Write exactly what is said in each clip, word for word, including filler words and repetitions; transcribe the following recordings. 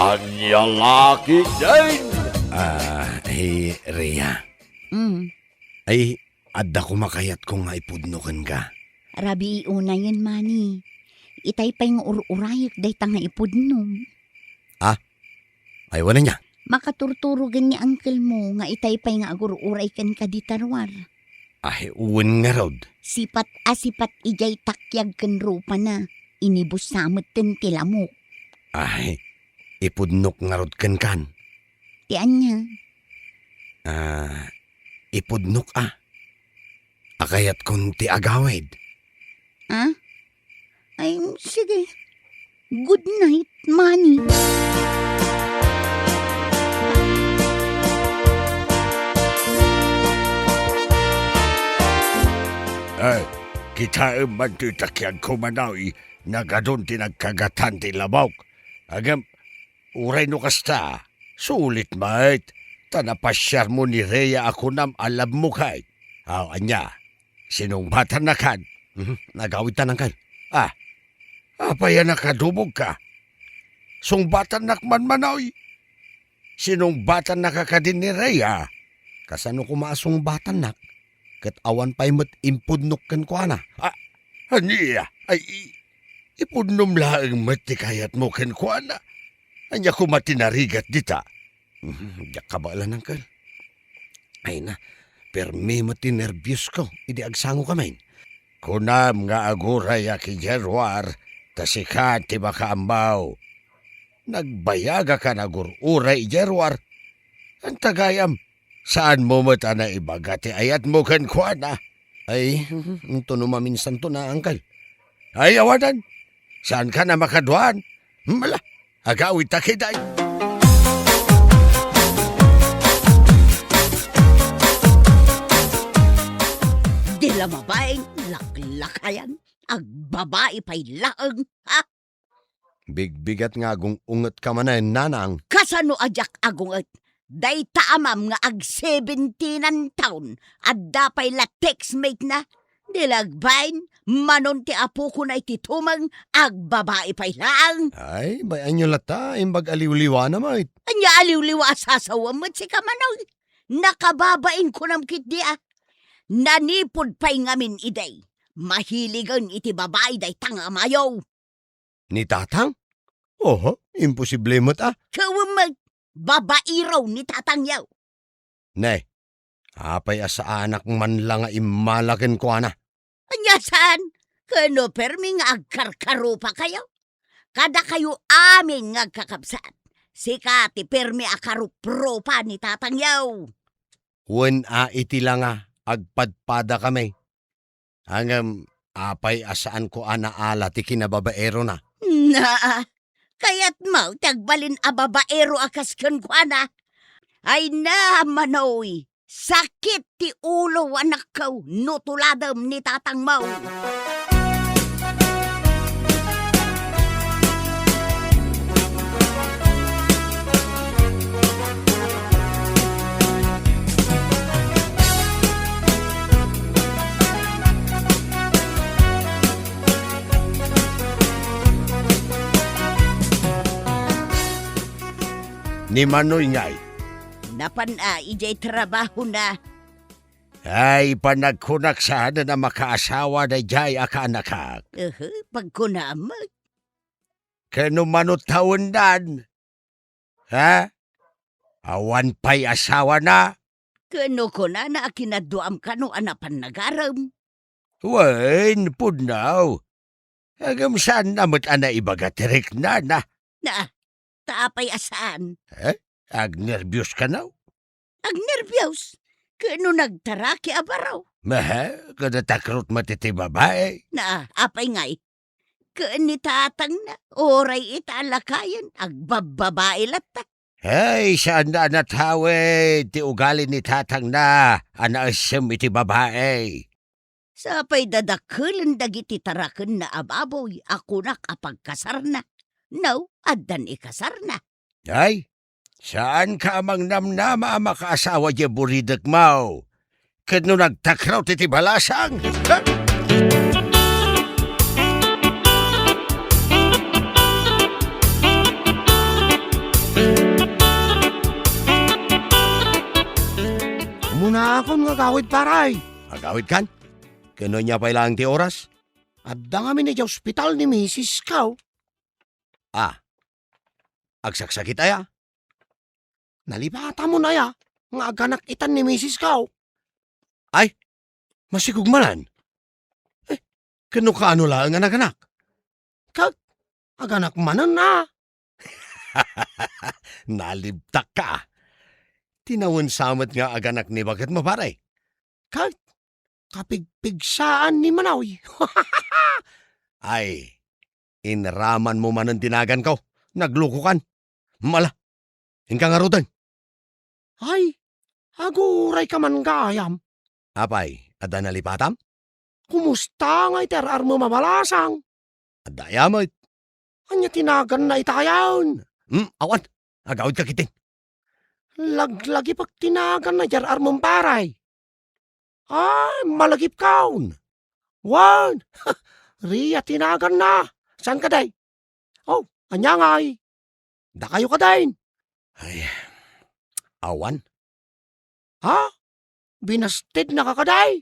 Ania la ketdin? Ah, hey, Rhea. Mm. Ay, adda koma kayatko nga ipudno kenka. Rabii unayen, Manny. Itay pay nga ur-urayek dayta nga ipudnom. Ah? Ay, wen ania? Makaturturogen ni uncle mo nga itay pay nga agur-uray kenka dita ruar. Ay, wen ngarud. Sipat a sipat idiay takiag ken rupana. Inibus sa metten ti lamok. Ay, ipudnok ngarud kenkan. Ti ania? Ah, ipudnok a. A kayatkon ti agawid. Ah? Ay, sige. Good night, Manny. Ay, kitaem man ti takiagko, Manoy, nagadun ti nagkagatan ti lamok. Ngem, uray no kasta, sulit met, ta napasiarmo ni Rhea a kunam a love mo kay. Aw, ania? Sinungbatannakan? Mhm, nagawidtan, uncle. Ah, apay a nakadubogka? Sungbatannak man, Manoy. Sinungbatannaka kadi ni Rhea? Kasano koma a sungbatannak? Ket awan pay met impudnok kenkuana. Ah, ania? Ay, i-, ipudnom laeng met ti kayatmo kenkuana. Ania koma ti narigat dita? Mhm, diak kabaelan, uncle. Ay na, permi met ti nerbios ko idi agsangokamin. Kunam nga aguray a ki Gerwar, ta sika ti makaammo. Nagbayagaka nga agur-uray i Gerwar. Anta gayam, saanmo met a naibaga ti ayatmo kenkuana? Ay, mhm, intono maminsanto na, uncle. Ay, awanan. Saanka a makaduan? Mala, agawidta ketdi. Di la mabain, laklakayan, agbabai pay laeng, ha? Bigbigat nga agung-ungetka manen, nanang. Kasano a diak agunget? Dayta amam nga ag-seventeen-an taon, adda pay la textmate na. Di la agbain, manon ti apokona iti tumeng, agbabai pay laeng. Ay, bay-anyo latta, imbag aliwliwana met. Ania aliwliwa a sasawem met sika, Manoy? Nakababain kunam ketdi a. Nanipud pay ngamin idi. Mahiligen iti babai dayta nga amayo. Ni tatang? Oho, imposible met a. Ket wen met, babaero ni tatangyo. Ne, apay a saanak man la nga immala kenkuana? Ania saan? Ket no permi nga agkarkarupakayo? Kadakayo amin nga agkakabsat, sika ti permi a karuprupa ni tatangyo. Wen a iti la nga agpadpadakami. Ngem apay a saanko a naala ti kinababaerona? Naa, kayatmo ti agbalin a babaero a kas kenkuana? Ay na, Manoy, sakit ti ulo, anakko, no tuladem ni tatangmo. Ni Manoy ngay? Napan a idiay trabahona. Ay, panagkunak saan a makaasawa daydiay a kaanakak. Ehe, pagkunam met. Ket no mano tawendan? Ha? Awan pay asawana? Ket no kunana a kinaduam kano a napan nagarem? Wen, pudno. Ngem saanna met a naibaga ti riknana. Na, ta apay a saan? Eh? Agnerbios kano? Agnerbios? Ket no nagtaraki a baro? Mehe, ket natakrot met iti babai. Na, apay ngay? Ken ni tatangna, uray ita a lakayen, agbabbabai latta. Hey, saanna a natawid ti ugali ni tatangna a naessem iti babai. Sapay dadakkelen dagiti tarakenna a baboy a kunak a pagkasarna. No, addan ikasarna. Ay, saanka a mangnamnama a makaasawa diay buridekmo. Ket no nagtakrot iti balasang, ha? Agawid, pare. Agawidkan? Ken ania pay laeng ti oras? Adda ngamin idiay ospital ni misis ko. Ah, agsaksakit aya? Nalipatam aya nga aganak itan ni misis ko. Ay, masigug manen. Eh, ken no kaano laeng a naganak? Ket aganak manen a. Nalibtakka. Tinawen sa met nga aganak ni baketmo, pare. Ket kapigpigsaan ni Manoy. Ay, inramanmo manen ti naganko. Naglukokan. Mala, inka ngaruden. Ay, agurayka man gayam. Apay, adda nalipatam? Kumusta nga iti ar-armem a balasang? Adda aya met. Ania ti naganna itayon? Hmm, awan. Agawidka ketdin. Laglagipek ti naganna idiay ar-armem, pare. Ay, malagipkon. Wen, Ria ti naganna. Saan kadi? Oh, ania ngay? Dakayo kadin? Ay, awan. Ha? Binastidnaka kadi?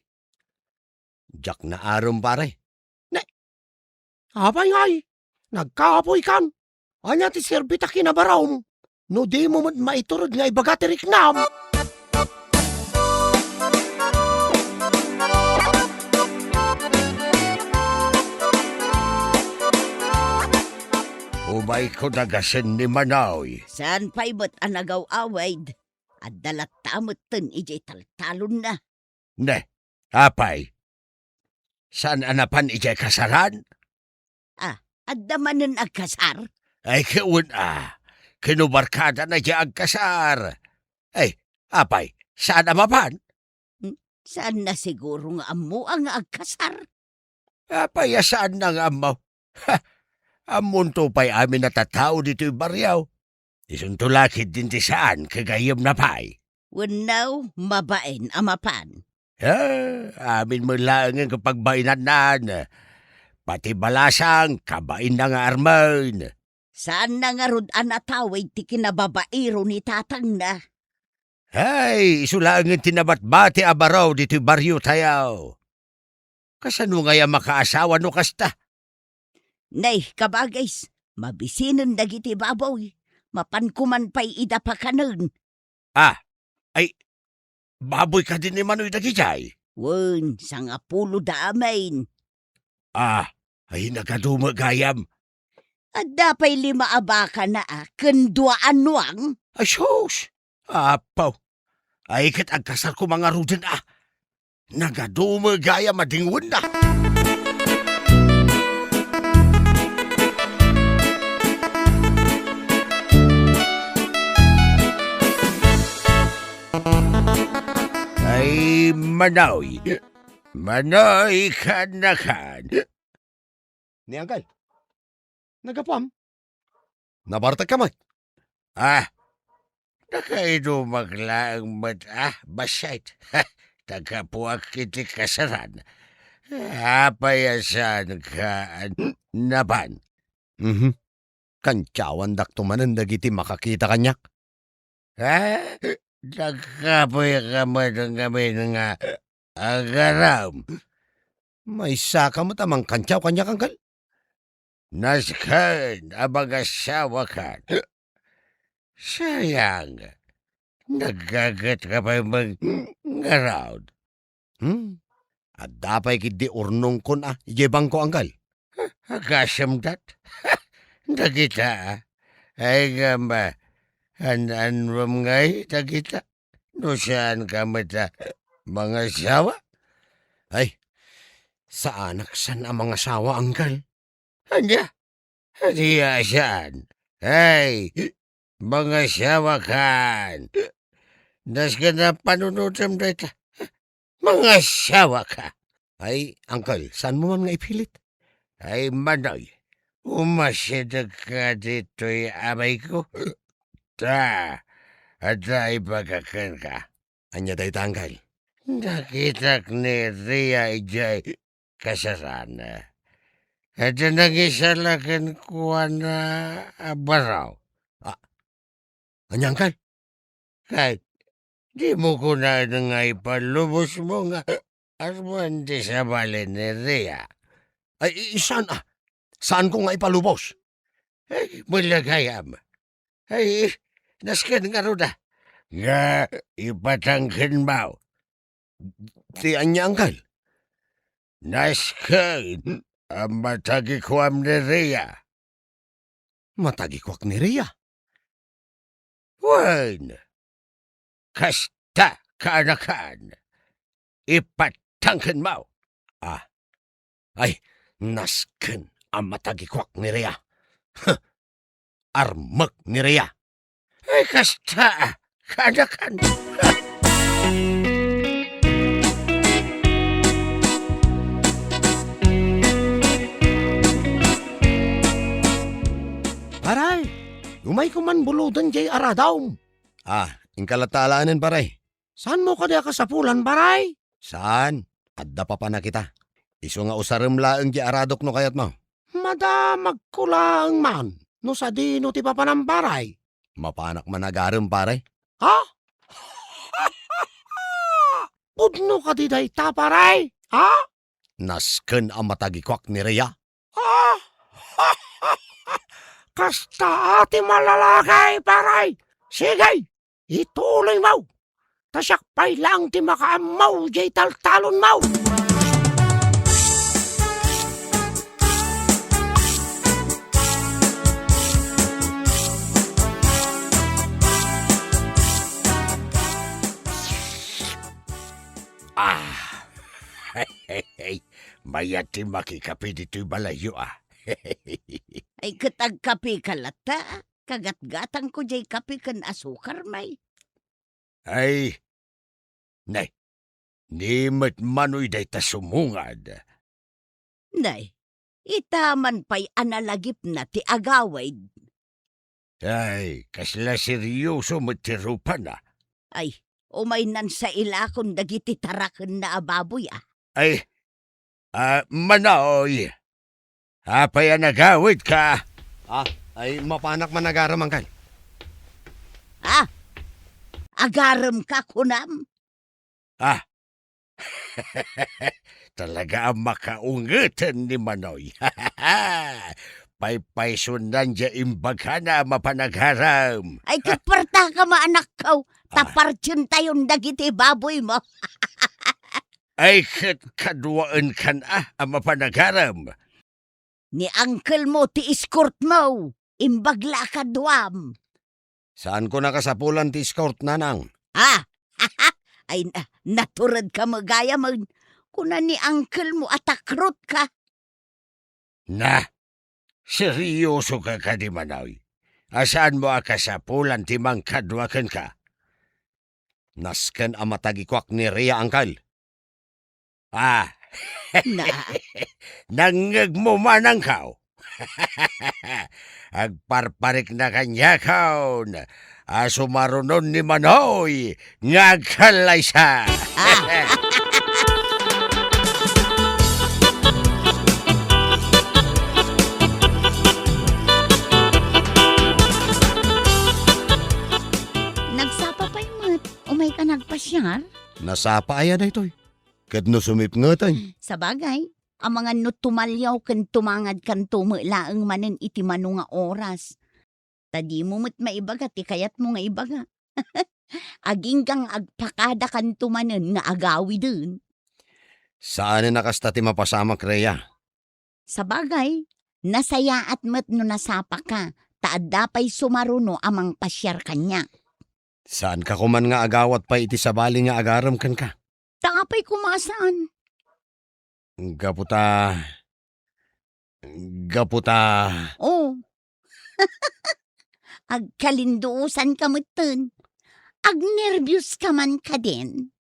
Diak naarum, pare. Ne, apay ngay? Nagkapoykan? Ania ti serbita kinabarom? No dimo met maiturod nga ibaga ti riknam? Umayko dagasen ni Manoy. Saan pay met a nagaw-awid? Adda latta metten idiay taltalonna. Ne, apay? Saan a napan idiay kasaran? Ah, adda manen agkasar? Ay, wen a. Kinubarkadana diay agkasar. Ay, apay, saan a mapan? Hmm, saanna siguro nga ammoa nga agkasar? Apay a saanna nga ammo? Ha! Ammonto pay amin a tattao ditoy barrio. Isunto la ketdin ti saan ket gayyemna pay. Wenno, mabain a mapan. Ah, amin met laengen ket pagbainannan. Pati balasang, kabainna nga armen. Saanna ngarud a natawid ti kinababaero ni tatangna? Hay, isu laengen ti nabatbati a baro ditoy barriotayo. Kasano ngay a makaasawa no kasta? Nay, kabagis, mabisinen dagiti baboy. Mapanko man pay ida pakanen. Ah, ay, baboy kadi ni Manoy dagidiay? Wen, sangapulo da amin. Ah, ay, nagadu met gayam. Adda pay lima a bakana a ken dua a nuang. Ay, sus! Apo! Ay, ket agkasar koma ngaruden a. Nagadu met gayam a dingwenna. Ay, Manoy. Manoy, kaannakan. Ni Angkel. Naggapuam? Nabartekka met? Ah, nakainumak laeng met, ah, bassit. Naggapuak iti kasaran. Apay a saanka a napan? Mhm. Kantiawandakto manen dagiti makakita kaniak. Ah, nagkapoyka met ngamin nga agaram. Maysaka met a mangkantiaw kaniak, Angkel? Nasken a mangasawakan. Sayang, naggagetka pay met ngarud. Hmm? Adda pay ketdi urnongkon a idiay bangko, Angkel. Agasem dat? Dagita, a? Ay ngem, an-annuem ngay dagita? No saanka met a mangasawa? Ay, saanak saan a mangasawa, Angkel. Ania? Ania a saan? Ay, mangasawakan. Nasken a panunotem dayta. Mangasawaka. Ay, Angkel, saanmo man nga ipilit? Ay, Manoy, umasidegka ditoy amayko. Ta, adda ibaga kenka. Ania dayta, Angkel? Nakitak ni Ria idiay kasaran. Adda nangisala kenkuana a baro. Ah, ania, Angkel? Ket Dimo kunaen nga ipalubosmo nga asmo ti sabali ni Rhea? Ay, i-, saan, ah? Saanko nga ipalubos? Ay, malagayam. Ay, nasken ngarud a. Nga, ipatangkenmo. Ti ania, angkel? Nasken a matagikuam ni Rhea. Matagikuak ni Rhea? Wen, kasta, kaanakan. Ipatangkenmo. Ah. Ay, nasken a matagikuak ni Rhea. Huh. Armek ni Rhea. Ay, kasta, kaanakan. Paray, umayko man buloden jay aradom. Ah, inka latta alaenen, paray. Saanmo kadi a kasapulan, paray? Saan? Adda papanak ita. Isu nga usarem laeng jay aradok no kayatmo. Madamagko laeng man no sadino ti papanam, paray. Mapanak man agarem, paray. Ha? Pudno kadi dayta, paray? Ha? Nasken a matagikuak ni Rhea. Ah! Kasta ti malalaki, paray! Sige, ituloymo! Ta siak pay laeng ti makaammo jay taltalonmo! Ah! Mayat ti makikape ditoy balayyo, ah. Ay, ket agkapeka latta, kagatgatangko jay kape ken asukar, may. Ay, nay, ni met Manoy dayta sumungad. Nay, ita man pay a nalagipna ti agawid. Ay, kasla seryoso met ti rupana. Ay, umaynan sa ilakon dagiti tarakenna a baboy, ah. Ay, ah, Manoy, apay a nagawidka? Ah, ay, mapanak man agarem, angkel. Ah, agaremka, kunam? Ah, talaga a makaungeten ni Manoy. Paypaysunan jay imbagana a mapan agarem. Ay, ket puartaka, maanakko, ta Ah. partientayon dagiti baboymo. Ay, ket kaduaenkan a, a mapan agarem. Ni angkelmo ti escortmo, imbag la a kaduam. Saanko a kasapulan ti escort, nanang. Ah! Ay, na-, naturedka met gayamen. Kuna ni angkelmo a takrotka. Na, seryosoka kadi, Manoy? A saanmo a kasapulan ti mangkadua kenka? Nasken a matagikuak ni Rhea, angkel. Ah. Na. Nangngegmo man, angkel. Agparparikna kaniakon a sumarunon ni Manoy nga agkallaysa. Ah. Nagsapa pay met, umayka nagpasiar? Nasapa aya daytoy? Ket no sumipngeten? Sabagay, amangan no tumaliaw ken tumangadkanto met laeng manen iti mano nga oras. Ta dimo met maibaga ti kayatmo nga ibaga. Agingga nga agpakadakanto manen nga agawiden. Saanen a kasta ti mapasamak, Rhea. Sabagay, nasayaat met no nasapaka, ta adda pay sumaruno a mangpasiar kaniak. Saanka koman nga agawat pay iti sabali nga agarem kenka? Ta apay koma a saan? Gapu ta, gapu ta. Oh. Agkalinduosanka metten. Agnerbios ka man kadin.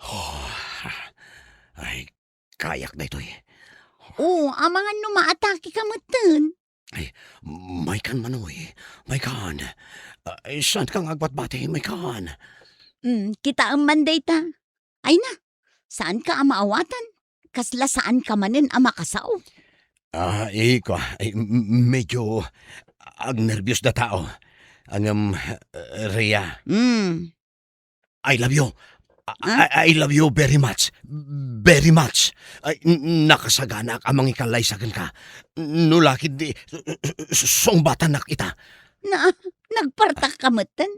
Oh, ay, kayak daytoy. Oh, amangan no maatakeka metten. Ay, maykan, Manoy. Maykan. Ay, saanka nga agbatbati, maykan. Mm, kitaem man dayta. Ay na, saanka a maawatan? Kasla saanka manen a makasao? Ah, iko, ay, m-, m-, medyo agnerbios da tao. Ngem, eh, Rhea. Mm. I love you. I, Ha? I, I love you very much. Very much. Ay, n-, nakasaganaak a mangikallaysa kenka. No la ketdi, s-, s-, sungbatannak ita. Na, nagpartak ka metten?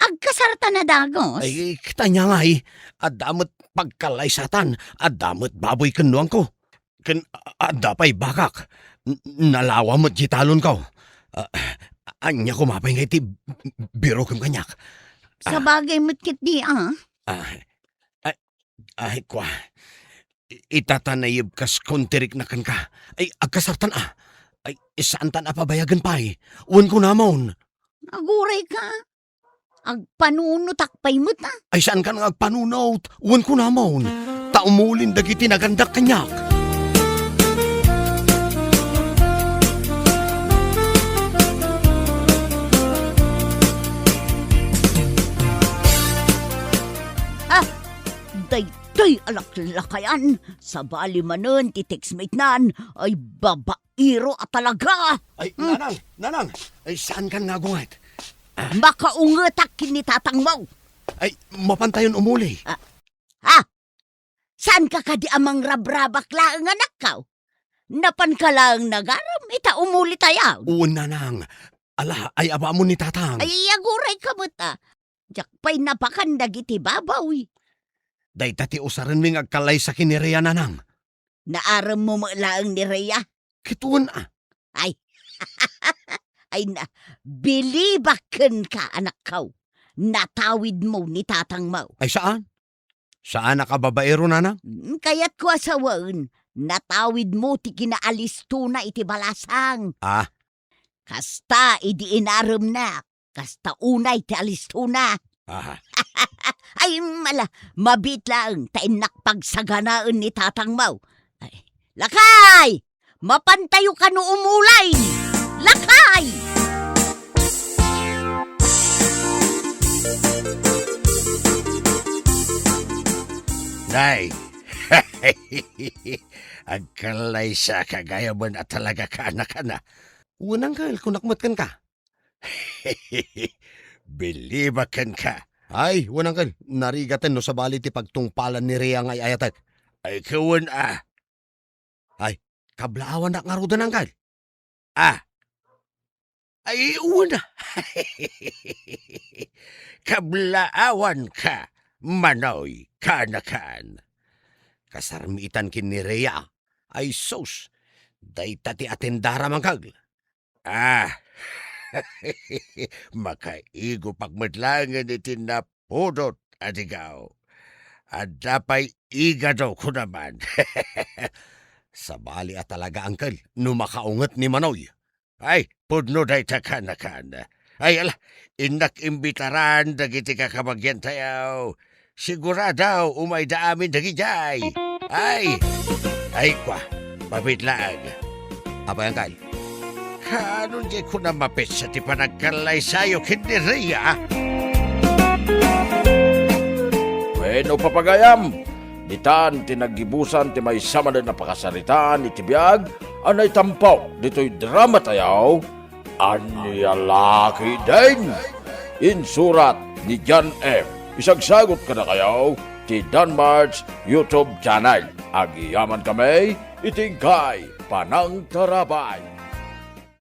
Agkasartan a dagus? Ay, kita niya nga, eh. Adda met pagkallaysatan, adda met baboy ken nuangko. Ken a-, adda pay bakak. N-, nalawa met ti talonko. Ah, ania koma pay nga iti birokem kaniak? Ah. Sabagay met ketdi, ah. Ah, ay, ay, kua. I-, ita ta nayeb kas kontirikna kenka. Ay, agkasartan, ah. Ay, saantan a pabayagen pay. Wen kunamon. Aguray ka. Agpanunotak pay met, ah. Ay, saankan nga agpanunot? Wen kunamon. Ta umulin dagiti nagandak kaniak. Ah, daytoy a laklakayan, sabali manen ti textmate nan, ay babaero a talaga. Ay, Hmm. Nanang, Nanang, ay, saankan nga agunget? Makaungetak ken ni tatangmo. Ay, mapantayon umuli. Ah, ha? Saanka kadi a mangrabrabak laeng, anakko? Napanka laeng nagarem ita umulitayo. Wen, Nanang. Ala, ay-abamon ni tatang. Ay, aguray ka met, ah. Diak pay napakan dagiti baboy. Dayta ti usarenmi nga agkallaysa ken ni Rhea, Nanang. Naaremmo met laeng ni Rhea? Ket wen, ah. Ay. Ay na, bilibak kenka, anakko. Natawidmo ni tatangmo. Ay, saan? Saanak a babaero, Nanang? Mm, kayatko a sawen, natawidmo ti kinaalistona iti balasang. Ah. Kasta idi inaremnak, kasta unay ti alistona. Aha. Ay, mala, mabiit laeng ta innak pagsaganaen ni tatangmo. Ay, lakay! Mapantayo kano umulay! Lakay! Nay, agkallaysaka gayamen a talaga, kaanakana. Wen, uncle, kunak met kenka. Bilibak kenka. Ay, wen, uncle, narigaten no sabali ti pagtungpalan ni Rhea nga ay-ayatek. Ay, ket wen, ah. Ay, kablaawannak ngaruden, uncle. Ah. Ay, wen. Kablaawanka, Manoy, kaanakan. Kasarmitan ken ni Rhea. Ay, sus. Dayta ti atendaram, uncle. Ah. Makaigupak met laengen iti napudot a digaw. Adda pay igado, kunaman. Sabali a talaga, uncle, no makaunget ni Manoy. Ay, pudno dayta, kaanakan. Ay, ala, innak imbitaran dagiti kakabagiantayo. Sigurado, umayda amin dagidiay. Ay, ay, kua, mabiit laeng. Apay, uncle? Kaano diay kuna mapetsa ti panagkallaysayo ken ni Rhea? Wenno, papagayam, ditan ti naggibusan ti maysa manen a pakasaritaan iti biag a naitampo ditoy dramatayo, Ania La Ketdin. Insurat ni John M. Isagsagut kadakayo ti Danmart's YouTube channel. Agyaman kami iti inkay panangtarabay.